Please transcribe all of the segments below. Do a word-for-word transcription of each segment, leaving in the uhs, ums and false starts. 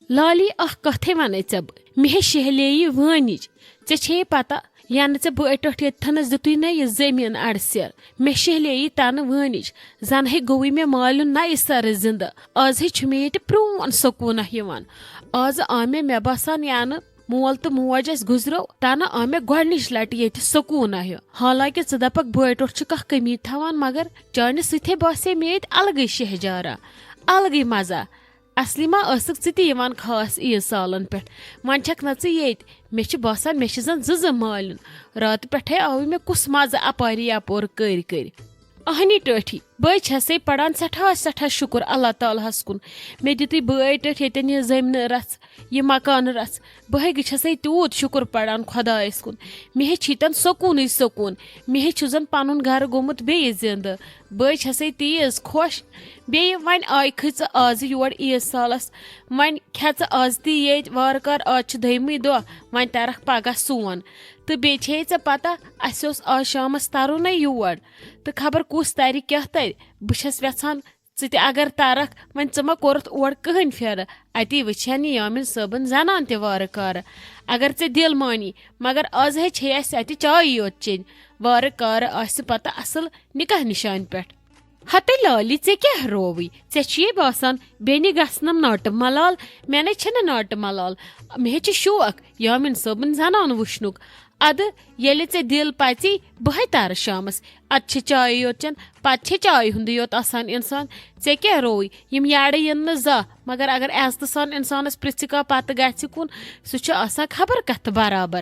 Lolly, اکھ کتھے ونے ژےٚ بہٕ، مےٚ ہے شہلے یہِ وٲنِج۔ ژےٚ چھے پتہ، ینہٕ ژےٚ بہٕ اٹٹھ ییٚتہِ تھنس دیُتُے نہ یہِ زٔمیٖن اڑٕ سیر، مےٚ شہلے یہِ تنہٕ وٲنِج۔ زن ہے گوٚوُے مےٚ مالیُن نہ یہِ سرٕ زندٕ۔ از ہے چھُ مےٚ ییٚتہِ پرون سکوٗنہ یِوان۔ از آو مےٚ، مےٚ باسان، ینہٕ مول تہٕ موج اسہِ گُزرو، تنہٕ آو مےٚ گۄڈنِچ لٹہِ ییٚتہِ سکوٗنہ ہیوٗ۔ حالانکہ ژٕ دپکھ بٲے ٹوٹھ چھُ کانٛہہ کٔمی تھاوان، مگر چانہِ سۭتۍ ہے باسے مےٚ ییٚتہِ الگٕے شہجارہ، الگٕے مزہ۔ اصلی ما ٲسٕکھ ژٕ تہِ یِوان خاص عیٖد سالن پٮ۪ٹھ؟ وۄنۍ چھکھ نہ ژٕ ییٚتہِ۔ مےٚ چھِ باسان، مےٚ چھِ زن زٕ زٕ مالیُن۔ راتہٕ پٮ۪ٹھے آوٕے مےٚ کُس مزٕ اپارِ یپور کٔرۍ کٔرۍ۔ اہنی ٹٲٹھی، بہٕ چھسے پران سٮ۪ٹھاہ سٮ۪ٹھاہ شُکُر اللہ تعالیٰ ہس کُن۔ مےٚ دِتُے بٲے ٹٲٹھۍ ییٚتٮ۪ن یہِ زٔمینہٕ رژھ، یہِ مکانہٕ رژھ۔ بہٕ ہے چھسے تیوٗت شُکُر پران خۄدایس کُن۔ مےٚ ہے چھُ ییٚتٮ۪ن سکوٗنٕے سکوٗن۔ مےٚ ہے چھُ زن پنُن گرٕ گوٚمُت بیٚیہِ زندٕ۔ بہٕ ہے چھسے تیٖژ خۄش۔ بیٚیہِ وۄنۍ آیہِ کھٔژ ژٕ آز یور عیٖد سالس۔ وۄنۍ کھےٚ ژٕ آز تہِ ییٚتہِ وارٕ کارٕ، آز چھِ دٔہمٕے دۄہ، وۄنۍ ترکھ پگاہ سون۔ تہٕ بیٚیہِ چھے ژےٚ پتہ، اسہِ اوس آز شامس ترُن نہ یور۔ تہٕ خبر کُس ترِ کیٛاہ ترِ۔ بہٕ چھس یژھان ژٕ تہِ اگر ترکھ، وۄنۍ ژٕ ما کوٚرُتھ اور کٕہٕنۍ پھیرٕ؟ اتی وٕچھِ ہا نہٕ یامین صٲبن زنان تہِ وارٕ کارٕ۔ اگر ژےٚ دل مانی، مگر از ہے چھے اسہِ اتہِ چایی یوت چیٚنۍ۔ وارٕ کارٕ آسہِ پتہٕ اصل نکاح نشانہِ پٮ۪ٹھ۔ ہتے لالی، ژےٚ کیٛاہ رووٕے؟ ژےٚ چھُیے باسان بیٚنہِ گژھنم ناٹہٕ ملال؟ مےٚ نے چھنہٕ ناٹہٕ ملال۔ مےٚ ہے چھُ شوق یامین صٲبن زنان وٕچھنُک۔ ادٕ ییٚلہِ ژےٚ دِل پژی، بہٕ ہے ترٕ شامس۔ اتہِ چھِ چایہِ یوت چٮ۪ن، پتہٕ چھِ چایہِ ہُنٛدُے یوت آسان انسان۔ ژےٚ کیٛاہ رووٕے؟ یِم یارٕ یِن نہٕ زانٛہہ، مگر اگر عزتہٕ سان انسانس پرژھِ کانٛہہ پتہٕ گژھِ کُن، سُہ چھُ آسان خبر کتھ برابر۔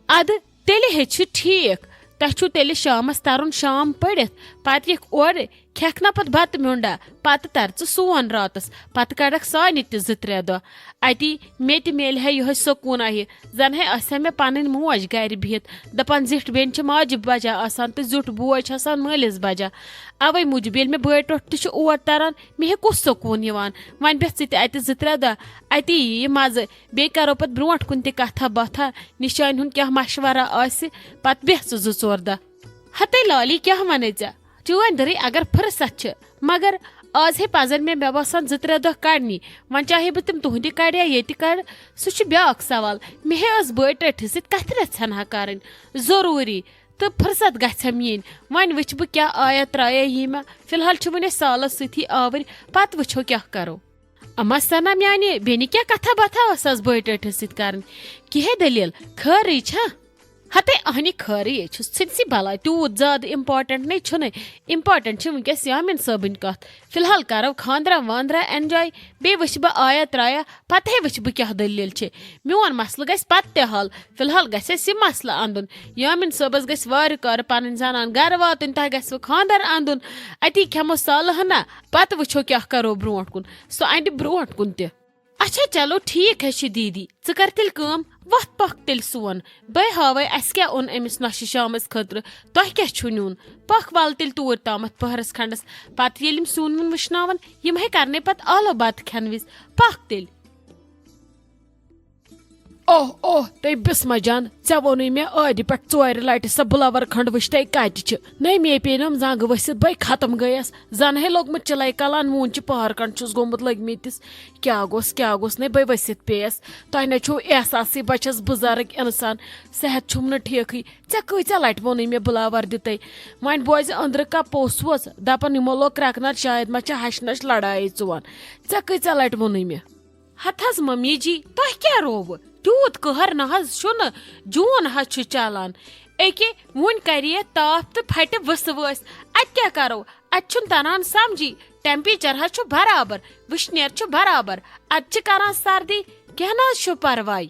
ادٕ تیٚلہِ ہے چھُ ٹھیٖک، تۄہہِ چھُو تیٚلہِ شامس ترُن شام پٔرِتھ، پتہٕ یِکھ اورٕ، کھٮ۪کھ نا پتہٕ بتہٕ میوٚنڈا، پتہٕ تر ژٕ سون راتس، پتہٕ کڑکھ سانہِ تہِ زٕ ترٛےٚ دۄہ اتی۔ مےٚ تہِ میلہِ ہے یِہوٚے سکوٗن اہہِ، زن ہے آسہِ ہا مےٚ پنٕنۍ موج گرِ بِہِتھ، دپان زِٹھ بیٚنہِ چھِ ماجہِ بجا آسان تہٕ زیُٹھ بوے چھُ آسان مٲلِس بجا۔ اوے موٗجوٗب ییٚلہِ مےٚ بٲے ٹوٹھ تہِ چھُ اور تران، مےٚ ہے کُس سکوٗن یِوان؟ وۄنۍ بیٚہہ ژٕ تہِ اتہِ زٕ ترٛےٚ دۄہ، اتی یی یہِ مزٕ۔ بیٚیہِ کرو پتہٕ برونٛٹھ کُن تہِ کتھا باتھا، نِشانہِ ہُنٛد کیٛاہ مشورہ آسہِ، پتہٕ بیٚہہ ژٕ زٕ ژور دۄہ۔ ہتے لالی، کیٛاہ ونے ژےٚ؟ چٲنۍ دٔرٕے اگر فرصت چھِ، مگر آز ہے پزن مےٚ، مےٚ باسان، زٕ ترٛےٚ دۄہ کڑنی۔ وۄنۍ چاہے بہٕ تِم تُہنٛدِ کڑٕ یا ییٚتہِ کڑٕ، سُہ چھُ بیٛاکھ سوال۔ مےٚ ہے ٲس بٲے ٹٲٹھِس سۭتۍ کتھِ رژھِ ہنا کرٕنۍ ضروٗری، تہٕ فرصت گژھٮ۪م یِنۍ۔ وۄنۍ وٕچھِ بہٕ کیٛاہ آیا ترٛایا یی مےٚ۔ فی الحال چھِ وُنہِ أسۍ سالس سۭتی آوٕرۍ، پتہٕ وٕچھو کیٛاہ کرو۔ اما سنا، میانہِ بیٚنہِ کیٛاہ کتھا باتھا ٲس آز بٲے ٹٲٹھِس سۭتۍ کرٕنۍ؟ کِہے دٔلیٖل، خٲرٕے چھا؟ ہتے اہنہِ خٲرٕے چھُس، ژھٕنسی بلاے، تیوٗت زیادٕ امپاٹنٹ نے چھُنہٕ۔ امپاٹنٹ چھِ وٕنکیٚس یامین صٲبٕنۍ کتھ۔ فی الحال کرو خاندرا واندرا انجاے، بیٚیہِ وٕچھِ بہٕ آیا ترٛایا، پتہٕ ہے وٕچھِ بہٕ کیٛاہ دٔلیٖل چھِ۔ میون مسلہٕ گژھِ پتہٕ تہِ حل، فی الحال گژھِ اَسہِ یہِ مسلہٕ اندُن۔ یامین صٲبس گژھِ وارٕ کارٕ پنٕنۍ زنان گرٕ واتٕنۍ، تۄہہِ گژھِوٕ خاندر اندُن۔ اتی کھٮ۪مو سالہٕ ہنا، پتہٕ وٕچھو کیٛاہ کرو برونٛٹھ کُن۔ سُہ اندِ برونٛٹھ کُن تہِ۔ اچھا چلو ٹھیک ہے چھُ دیدی، ژٕ کر تیٚلہِ کٲم، وۄتھ پکھ تیٚلہِ سون، بہٕ ہاوے اسہِ کیٛاہ اوٚن أمِس نۄشہِ شامس خٲطرٕ، تۄہہِ کیٛاہ چھُو نیُن؟ پکھ ول تیٚلہِ توٗرۍ تامتھ پٔہرس کھنڈس، پتہٕ ییٚلہِ یِم سیُن ویُن وٕشناون، یِم ہے کرنے پتہٕ آلو بتہٕ کھٮ۪نہٕ وِزِ۔ پکھ تیٚلہِ۔ اوہ اوہ، تُہۍ بسمہ جان، ژےٚ ووٚنُے مےٚ عٲدِ پٮ۪ٹھ ژورِ لٹہِ سۄ بُلاور کھنڈ وٕچھ تۄہہِ کتہِ چھِ۔ نٔے مے پیٚیہِ نم زنٛگہٕ ؤسِتھ، بے ختم گٔیس۔ زن ہے لوٚگمُت چِلے کلان، وُن چھِ پہر کھنڈ چھُس گوٚمُت لٔگمٕتِس۔ کیٛاہ گوٚژھ، کیٛاہ گوٚژھ نے بے ؤسِتھ پیٚیس؟ تۄہہِ نے چھُو احساسٕے، بہٕ چھَس بُزرگ انسان، صحت چھُم نہٕ ٹھیکٕے۔ ژےٚ کۭژاہ لٹہِ ووٚنُے مےٚ بُلاور دِتَے؟ وۄنۍ بوزِ أنٛدرٕ کا پوٚژھ ووژھ، دپان یِمو لوگ کرٛٮ۪کہٕ نتہٕ شاید ما چھِ ہشہِ نش لڑایے ژُوان۔ ژےٚ کۭژاہ لٹہِ ووٚنُے مےٚ؟ ہتھ حظ ممی جی، تۄہہِ کیٛاہ رووٕ؟ تیوٗت قہر نہ حظ چھُنہٕ، جوٗن حظ چھُ چلان۔ أکے وُنۍ کرِ یتھ تاپھ تہٕ پھٹہِ ؤسہٕ وٲسۍ۔ اتہِ کیٛاہ کرو؟ اتہِ چھُنہٕ تران سمجھی۔ ٹیمپریچر حظ چھُ برابر، وٕشنیر چھُ برابر، اتہِ چھِ کران سردی۔ کینٛہہ نہ حظ چھُ پرواے۔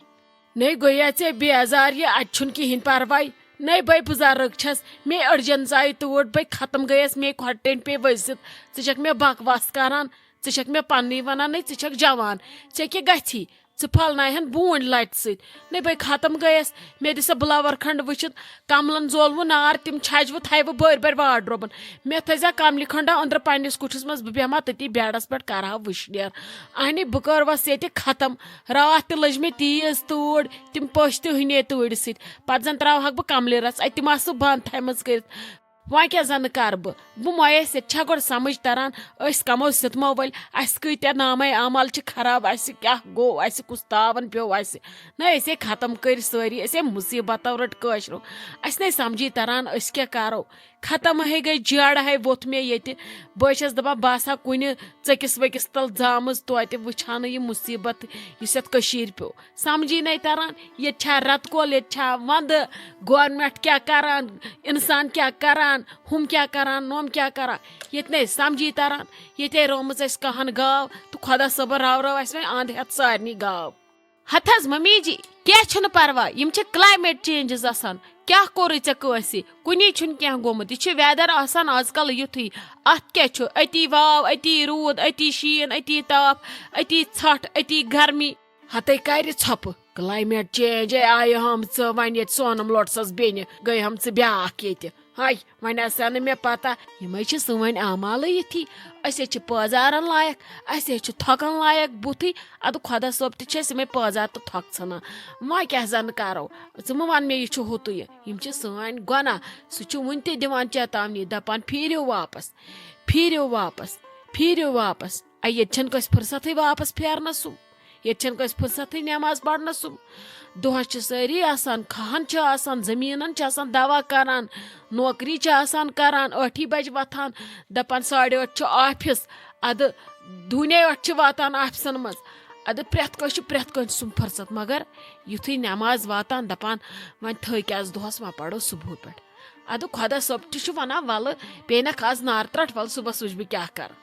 نے گویا ژےٚ بیزار یہِ، اتہِ چھُنہٕ کِہیٖنۍ پرواے۔ نے بے بُزرگ چھَس، مے أڈجن ژایہِ تۭر، بے ختم گٔیَس، مے کھۄٹہٕ ٹیٚنۍ پیٚیہِ ؤسِتھ۔ ژٕ چھَکھ مےٚ بکواس کران، ژٕ چھَکھ مےٚ پننُے ونان، نے ژٕ چھَکھ جوان، ژےٚ کیٛاہ گژھی؟ ژٕ پھۄلناوہن بوٗنۍ لٹہِ سۭتۍ۔ نے بے ختم گٔیَس، مےٚ دِ سا بُلاور کھنڈ وٕچھِتھ، کملن زولوٕ نار، تِم چھجوٕ تھایوٕ بٔرۍ بٔرۍ واڈروبن۔ مےٚ تھٲیزِ کملہِ کھنڈا أنٛدرٕ پننِس کُٹھِس منٛز، بہٕ بیٚہمہٕ تٔتی بیڈس پٮ۪ٹھ، کرہا وٕشنیر۔ اہنی بہٕ کٔروس ییٚتہِ ختم۔ راتھ تہِ لٔج مےٚ تیز تۭر، تِم پٔژھۍ تہِ ہُنے تۭرِ سۭتۍ۔ پتہٕ زن تراوہکھ بہٕ کملہِ رژھ، اتہِ تِم آسہٕ بند تھایمژٕ کٔرِتھ۔ وۄنۍ کیٛاہ زَنہٕ کَرٕ بہٕ؟ بہٕ مۄیَس، ییٚتہِ چھا گۄڈٕ سمجھ تران، أسۍ کَمو ستمو وٲلۍ، اَسہِ کۭتیٛاہ نامَے اعمال چھِ خراب، اَسہِ کیٛاہ گوٚو، اَسہِ کُس تاوَن پیوٚو اَسہِ؟ نہ، أسے ختم کٔرۍ سٲری، أسے مُصیٖبتو رٔٹ کٲشرو۔ اَسہِ نے سمجھی تران، أسۍ کیٛاہ کَرو؟ ختم ہے گٔے، جیڑ ہے ووٚتھ مےٚ ییٚتہِ۔ بہٕ حظ چھَس دَپان، بہٕ آسہٕ ہا کُنہِ ژٔکِس ؤکِس تَل زامٕژ، توتہِ وٕچھِ ہا نہٕ یہِ مُصیٖبت، یُس یَتھ کٔشیٖرِ پیوٚو۔ سمجھی نے تران، ییٚتہِ چھا رٮ۪تہٕ کول، ییٚتہِ چھا وَندٕ، گورنمنٹ کیٛاہ کَران، اِنسان کیٛاہ کَران، ہُم کیٛاہ کَران، نۄم کیٛاہ کَران۔ ییٚتہِ نے سمجھی تران، ییٚتہِ ہے رٲومٕژ اَسہِ کَہَن گاو تہٕ خۄدا صٲبَن راو راو اَسہِ وۄنۍ اَنٛد ہٮ۪تھ سارنٕے گاو۔ ہتہٕ حظ ممی جی، کینٛہہ چھُنہٕ پرواے، یِم چھِ climate changes آسان۔ کیٛاہ کوٚرُے ژےٚ کٲنٛسہِ؟ کُنی چھُنہٕ کینٛہہ گوٚمُت۔ یہِ چھُ weather آسان آز کل یُتھُے۔ اتھ کیٛاہ چھُ؟ أتی واو، أتی روٗد، أتی شیٖن، أتی تاپھ، أتی ژھٹھ، أتی گرمی۔ ہتے کرِ ژھۄپہٕ۔ Climate change اے آیہِ ہٲمژٕ، وۄنۍ ییٚتہِ سونم لوٹسس بیٚنہِ گٔے ہٲمژٕ بیٛاکھ ییٚتہِ۔ ہاے، وۄنۍ آسہِ ہا نہٕ مےٚ پتہ، یِمے چھِ سٲنۍ اعمالٕے یِتھی۔ أسۍ ہے چھِ پٲزارن لایق، اَسہِ ہے چھُ تھۄکن لایق بُتھٕے۔ ادٕ خۄدا صٲب تہِ چھِ اَسہِ یِمے پٲزار تہٕ تھۄکھ ژھٕنان۔ وۄنۍ کیٛاہ زن کرو؟ ژٕ مہٕ وَن مےٚ یہِ چھُ ہُتُے۔ یِم چھِ سٲنۍ گۄناہ۔ سُہ چھُ وُنہِ تہِ دِوان چیتاونی، دپان، "پھیٖرِو واپس، پھیٖرِو واپس، پھیٖرِو واپس۔" اَے، ییٚتہِ چھَنہٕ کٲنٛسہِ فرصتھٕے واپس پھیرنس سُم۔ ییٚتہِ چھَنہٕ کٲنٛسہِ فرصتھٕے نٮ۪ماز پرنس سُم۔ دۄہس چھِ سٲری آسان، کھہن چھِ آسان، زٔمیٖنن چھِ آسان دوا کران، نوکری چھِ آسان کران، ٲٹھی بجہِ وۄتھان، دپان ساڑِ ٲٹھ چھُ آفس۔ ادٕ دوٗنے ٲٹھ چھِ واتان آفسن منٛز۔ ادٕ پرٛٮ۪تھ کٲنٛسہِ چھُ پرٛٮ۪تھ کٲنٛسہِ سُم فرصت، مگر یُتھُے نٮ۪ماز واتان، دپان، "وۄنۍ تھٲے کیٛاہ آز دۄہس، وۄنۍ پرو صبحہٕ پٮ۪ٹھ۔" ادٕ خۄدا صٲب تہِ چھُ ونان، "ولہٕ، پیٚیہِ نہ کھاز نار ترٛٹھ، ولہٕ صُبحس وٕچھ بہٕ کیٛاہ کرٕ۔"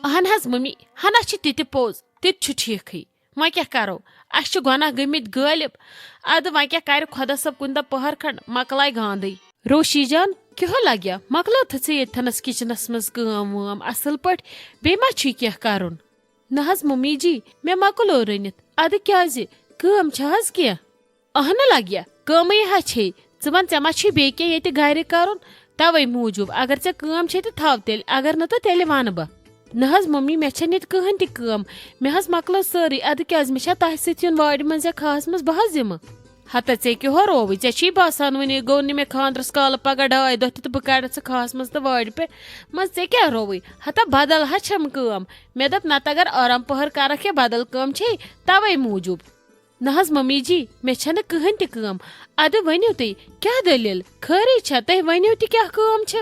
اہن حظ ممی، ہنا چھُ تہِ تہِ پوٚز، تہِ تہِ چھُ ٹھیٖکھٕے۔ وۄنۍ کیٛاہ کرو؟ اسہِ چھِ گۄناہ گٔمٕتۍ غٲلب۔ ادٕ وۄنۍ کیٛاہ کرِ خۄدا صٲب، کُنہِ دۄہ پٔہر کھنڈ مۄکلایہِ گاندٕے۔ روشی جان، کیُہو لگیا؟ مۄکلٲوتھٕ ژےٚ ییٚتہِ تھنس کچنس منٛز کٲم وٲم اصل پٲٹھۍ؟ بیٚیہِ ما چھُے کینٛہہ کرُن؟ نہ حظ ممی جی، مےٚ مۄکلو رٔنِتھ۔ ادٕ کیٛازِ؟ کٲم چھا حظ کینٛہہ؟ اہنہٕ لگیا، کٲمٕے ہا چھے۔ ژٕ وَن، ژےٚ ما چھُے بیٚیہِ کینٛہہ ییٚتہِ گرِ کرُن؟ توے موٗجوٗب، اگر ژےٚ کٲم چھے تہٕ تھاو تیٚلہِ، اگر نہٕ تہٕ تیٚلہِ وَنہٕ بہٕ۔ نہ حظ ممی، مےٚ چھَنہٕ ییٚتہِ کٕہٕنۍ تہِ کٲم۔ مےٚ حظ مۄکلٲو سٲرٕے۔ اَدٕ کیٛازِ، مےٚ چھا تۄہہِ سۭتۍ یُن وارِ منٛز یا کھاہَس منٛز؟ بہٕ حظ یِمہٕ۔ ہتا ژےٚ کیٛاہ ہوررووٕے؟ ژےٚ چھی باسان وٕنی گوٚو نہٕ مےٚ خانٛدرَس کالہٕ پگاہ ڈاے دۄہ تہِ تہٕ بہٕ کَڑَتھ ژٕ کھاہَس منٛز تہٕ وارِ پٮ۪ٹھ؟ منٛز ژےٚ کیٛاہ رووٕے؟ ہتا بدل ہا چھَم کٲم۔ مےٚ دوٚپ نہ تہٕ اگر آرام پٔہر کَرَکھ یا بدل کٲم چھے، توے موٗجوٗب۔ نہ حظ ممی جی، مےٚ چھنہٕ کٕہٕنۍ تہِ کٲم۔ ادٕ ؤنِو تُہۍ، کیٛاہ دٔلیٖل؟ خٲرٕے چھا؟ تُہۍ ؤنِو تہِ، کیٛاہ کٲم چھِ؟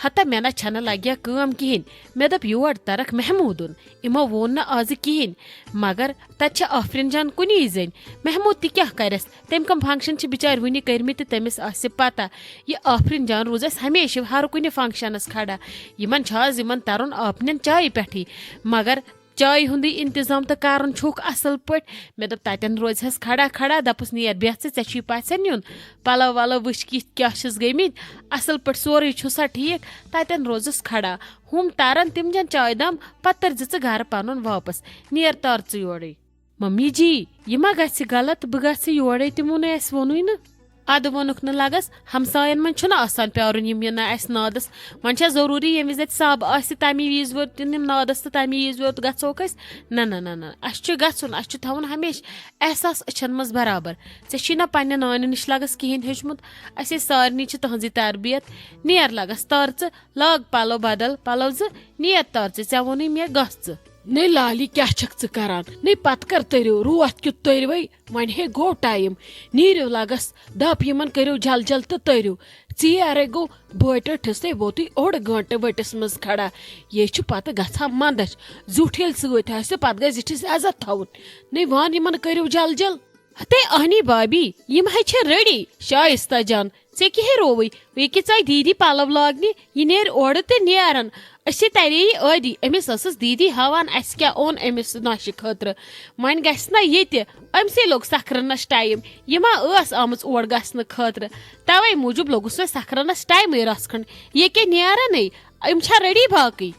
ہتا مےٚ نہ چھنہٕ لگیا کٲم کِہیٖنۍ۔ مےٚ دوٚپ، یور ترکھ محموٗدُن۔ یِمو ووٚن نہٕ آزٕ کِہیٖنۍ۔ مگر تتہِ چھِ آفرین جان کُنی زٔنۍ۔ محموٗد تہِ کیٛاہ کرٮ۪س؟ تٔمۍ کم فنکشن چھِ بِچارِ وُنہِ کٔرمٕتۍ تہٕ تٔمِس آسہِ پتہ۔ یہِ آفرین جان روٗز اَسہِ ہمیشہِ ہر کُنہِ فنکشنس کھڑا۔ یِمن چھُ آز یِمن ترُن آفرین چایہِ پٮ۪ٹھٕے۔ مگر چایہِ ہُنٛدُے انتظام تہٕ کرُن چھُکھ اصل پٲٹھۍ۔ مےٚ دوٚپ، تتٮ۪ن روزِ ہس کھڑا کھڑا، دپُس، "نیر بیٚہہ ژٕ، ژےٚ چھُے پژھٮ۪ن نیُن، پلو ولو وٕچھ کِتھ کیٛاہ چھِس گٔمٕتۍ، اصل پٲٹھۍ سورُے چھُ سا ٹھیٖک؟" تتٮ۪ن روزُس کھڑا، ہُم ترن تِم چٮ۪ن چایہِ دام، پتہٕ تٔرزِ ژٕ گرٕ پنُن واپس، نیر تر ژٕ یورے۔ ممی جی، یہِ ما گژھِ غلط؟ بہٕ گژھٕ یورے، تِمو نے اسہِ ووٚنُے نہٕ۔ ادٕ ووٚنُکھ نہٕ لگس، ہمساین منٛز چھُنہٕ آسان پیارُن یِم یِن نہٕ اسہِ نادس۔ وۄنۍ چھا ضروٗری ییٚمہِ وِزِ اتہِ سب آسہِ تمی وِزِ یوت یِن یِم نادس تہٕ تمی وِزِ یوت گژھوکھ أسۍ؟ نہ، نہ، نہ، نہ، اسہِ چھُ گژھُن، اسہِ چھُ تھاوُن ہمیشہِ احساس أچھن منٛز برابر۔ ژےٚ چھی نہ پننہِ نانہِ نِش لگس کِہینۍ ہیوٚچھمُت۔ اسہِ سارنٕے چھِ تہنٛزٕے تربیت۔ نیر لگس تر ژٕ، لاگ پلو بدل، پلو زٕ، نیر تر ژٕ، ژےٚ ووٚنُے مےٚ گژھ ژٕ۔ نے لالی، کیٛاہ چھکھ ژٕ کران؟ نے پتہٕ کر تٔرِو، روتھ کیُتھ تٔرۍ وَے، وۄنۍ ہے گوٚو ٹایم۔ نیٖرِو لگس، دپ یِمن کٔرِو جل جل تہٕ تٔرِو۔ ژیر ہے گوٚو، بٲے ٹٔٹھِس ہے ووتُے اوٚڑ گٲنٹہٕ ؤٹِس منٛز کھڑا۔ یے چھُ پتہٕ گژھان مندچھ۔ زیُٹھ ییٚلہِ سۭتۍ آسہِ، پتہٕ گژھِ زِٹھِس عزت تھاوُن۔ نے وان یِمن کٔرِو جل جل۔ ہتے اہنی بابی، یِم ہے چھِ ریڈی، شایستہ جان۔ ژےٚ کیٛاہ رووٕے؟ ییٚکہِ ژاے دیٖدی پلو لاگنہِ، یہِ نیرِ اورٕ تہٕ نیرن۔ أسۍ ہے ترے یہِ ٲدی، أمِس ٲسٕس دیٖدی ہاوان اَسہِ کیٛاہ اوٚن أمِس نۄشہِ خٲطرٕ۔ وۄنۍ گژھِ نہ یہِ تہِ، أمسٕے لوٚگ سکھرنس ٹایم۔ یہِ ما ٲس آمٕژ اور گژھنہٕ خٲطرٕ؟ توے موٗجوٗب لوٚگُس وۄنۍ سکھرنس ٹایمٕے رژھ کھنٛڈ۔ ییٚکہِ نیرنے، أمۍ چھا ریڈی باقٕے؟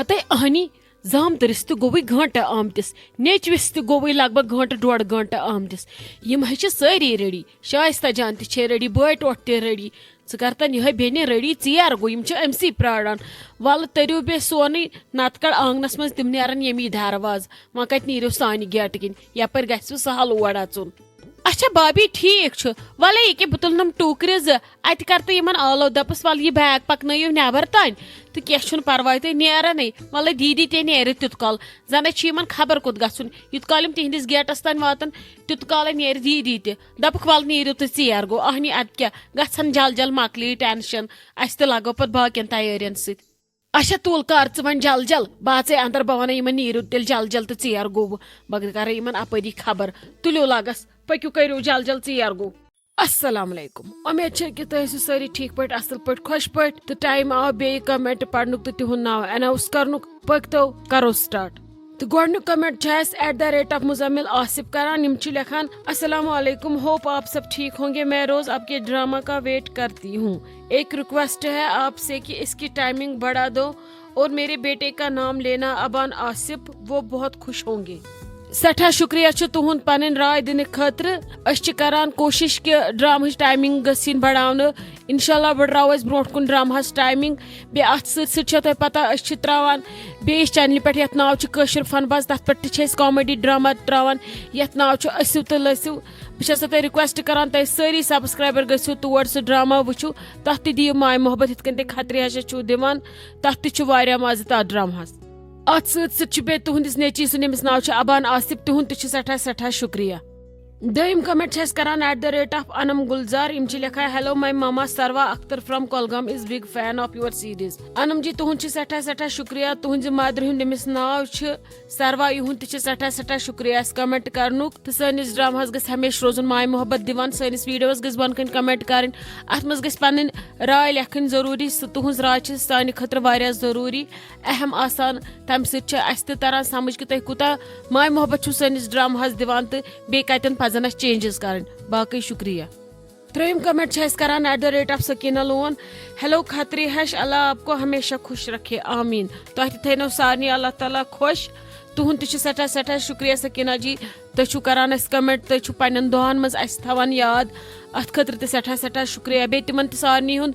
ہتے اہنی، زامتٕرِس تہِ گوٚوُے گٲنٹہٕ آمتِس، نیٚچوِس تہِ گوٚوُے لگ بگ گٲنٹہٕ ڈۄڈ گٲنٹہٕ آمتِس۔ یِم ہے چھِ سٲری ریڈی، شایستہ جان تہِ چھے ریڈی، بٲے ٹوٹھ تہِ ریڈی۔ ژٕ کر تن یِہے بیٚنہِ ریڈی، ژیر گوٚو، یِم چھِ أمسٕے پراران۔ ولہٕ تٔرِو بیٚیہِ سونُے، نتہٕ کڑ آنگنس منٛز، تِم نیرن ییٚمی دروازٕ۔ وۄنۍ کتہِ نیٖرِو سانہِ گیٹہٕ کِنۍ، یپٲرۍ گژھِوٕ سہل اور اژُن۔ اچھا بابی، ٹھیک چھُ، ولے یہِ کہِ بہٕ تُلنم ٹوٗکرِ زٕ، اتہِ کر تہٕ یِمن آلو، دپس ول یہِ بیگ پکنٲیِو نٮ۪بر تانۍ، تہٕ کینٛہہ چھُنہٕ پرواے، تُہۍ نیرنٕے، ولے دیٖدی تہِ نیرِ تیُت کال، زنہٕ چھِ یِمن خبر کوٚت گژھُن، یُت کال یِم تِہنٛدِس گیٹس تانۍ واتن، تیُت کالے نیرِ دیٖدی تہِ۔ دپکھ ول نیٖرِو تہٕ ژیر گوٚو، اہنی ادٕ کیٛاہ، گژھن جل جل، مۄکلی ٹینشن، اسہِ تہِ لگو پتہٕ باقین تیٲرین سۭتۍ۔ اچھا تُل، کر ژٕ وۄنۍ جل جل، بہٕ اژے اندر، بہٕ ونہٕ یِمن نیٖرِو تیٚلہِ جل جل تہٕ ژیر گوٚو، بہٕ کرٕ یِمن اپٲری خبر۔ تُلِو لگس، پٔکِو کٔرِو جل جل، ژیر گوٚو۔ السلام علیکم، امید چھےٚ کہِ تُہۍ ٲسِو سٲری ٹھیٖک پٲٹھۍ، اصل پٲٹھۍ، خۄش پٲٹھۍ، تہٕ ٹایم آو بیٚیہِ کمنٹ پرنُک تہٕ تِہُنٛد ناو اناؤنس کرنُک۔ پٔکتو کرو سٹارٹ۔ تہٕ گۄڈٕنیُک کمنٹ چھُ اَسہِ eight the rate of Muzammil Asif کران، یِم چھِ لیکھان، السلام علیکم، ہوپ آپ سب ٹھیک ہوں گے، میں روز آپ کے ڈرامہ کا ویٹ کرتی ہوں، ایک ریکویسٹ ہے آپ سے کہ اس کی ٹائمنگ بڑھا دو اور میرے بیٹے کا نام لینا ابان آصف، وہ بہت خوش ہوں گے۔ سٮ۪ٹھاہ شُکریہ چھُ تُہُنٛد پنٕنۍ راے دِنہٕ خٲطرٕ۔ أسۍ چھِ کران کوٗشِش کہِ ڈرامہٕچ ٹایمنگ گٔژھ یِنۍ بڑاونہٕ۔ انشاءاللہ بڑراوو أسۍ برونٛٹھ کُن ڈرامہس ٹایمنگ۔ بیٚیہِ اتھ سۭتۍ سۭتۍ چھےٚ تۄہہِ پتہ، أسۍ چھِ تراوان بیٚیِس چینلہِ پٮ۪ٹھ، یتھ ناو چھُ کٲشُر فن باز، تتھ پٮ۪ٹھ تہِ چھِ أسۍ کامیڈی ڈرامہ تراوان، یتھ ناو چھُ أسِو تہٕ لٔسِو۔ بہٕ چھَسو تۄہہِ ریکویسٹ کران، تۄہہِ سٲری سبسکرایبر گٔژھِو تور سُہ ڈرامہ وٕچھِو، تتھ تہِ دِیِو ماے محبت، یِتھ کٔنۍ تُہۍ خطرِ ہشس چھِو دِوان، تتھ تہِ چھُ واریاہ مزٕ تتھ ڈرامہس۔ اتھ سۭتۍ سۭتۍ چھُ بیٚیہِ تُہنٛدِس نیٚچی سُنٛد، ییٚمِس ناو چھُ ابان آصف، تِہُنٛد تہِ چھُ سٮ۪ٹھاہ سٮ۪ٹھاہ شُکریہ۔ دوٚیِم کمنٹ چھِ اَسہِ کران at the rate of Anam Gulzar, یِم چھِ لیکھان، hello my mama Sarwa Akhtar from Kulgam is big fan of your series. Anam ji, تُہُنٛد چھُ سٮ۪ٹھاہ سٮ۪ٹھاہ شُکریہ، تُہٕنٛزِ مدرِ ہُنٛد، ییٚمِس ناو چھُ سروا، یِہُنٛد تہِ چھُ سٮ۪ٹھاہ سٮ۪ٹھاہ شُکریہ اَسہِ کمنٹ کرنُک، تہٕ سٲنِس ڈرامہس گژھِ ہمیشہِ روزُن ماے محبت دِوان، سٲنِس ویڈیوس گژھِ بۄنہٕ کَنہِ کمنٹ کرٕنۍ، اتھ منٛز گژھِ پنٕنۍ راے لیکھٕنۍ ضروٗری، سُہ تُہٕنٛز راے چھِ سانہِ خٲطرٕ واریاہ ضروٗری، اہم آسان۔ تمہِ سۭتۍ چھِ اسہِ تہِ تران سمجھ کہِ تُہۍ کوٗتاہ ماے محبت چھِو سٲنِس ڈرامہس دِوان تہٕ بیٚیہِ کتٮ۪ن پزن اسہِ چینجز کرٕنۍ۔ باقٕے شُکریہ۔ ترٛیٚیِم کمنٹ چھِ اسہِ کران at the rate of Sakina Lone, hello خطری ہش، اللہ آپ کو ہمیشہ خوش رکھے، آمین۔ تۄہہِ تہِ تھٲینو سارنٕے اللہ تعالیٰ خۄش۔ تُہُنٛد تہِ چھُ سٮ۪ٹھاہ سٮ۪ٹھاہ شُکریہ سکینہ جی، تُہۍ چھِو کران اسہِ کمنٹ، تُہۍ چھِو پننٮ۪ن دۄہن منٛز اسہِ تھاوان یاد، اتھ خٲطرٕ تہِ سٮ۪ٹھاہ سٮ۪ٹھاہ شُکریہ۔ بیٚیہِ تِمن تہِ سارنٕے ہُنٛد،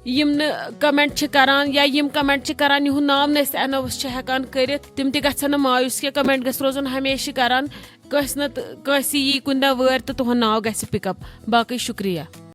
یِم نہٕ کمنٹ چھِ کران یا یِم کمنٹ چھِ کران، یِہُنٛد ناو نہٕ أسۍ اناؤنس چھِ ہٮ۪کان کٔرِتھ، تِم تہِ گژھن نہٕ مایوس کینٛہہ۔ کمنٹ گژھِ روزُن ہمیشہِ کران، کٲنٛسہِ نہ تہٕ کٲنٛسہِ یی کُنہِ دۄہ وٲرۍ تہٕ تُہُنٛد ناو گژھِ پِک اپ۔ باقٕے شُکریہ۔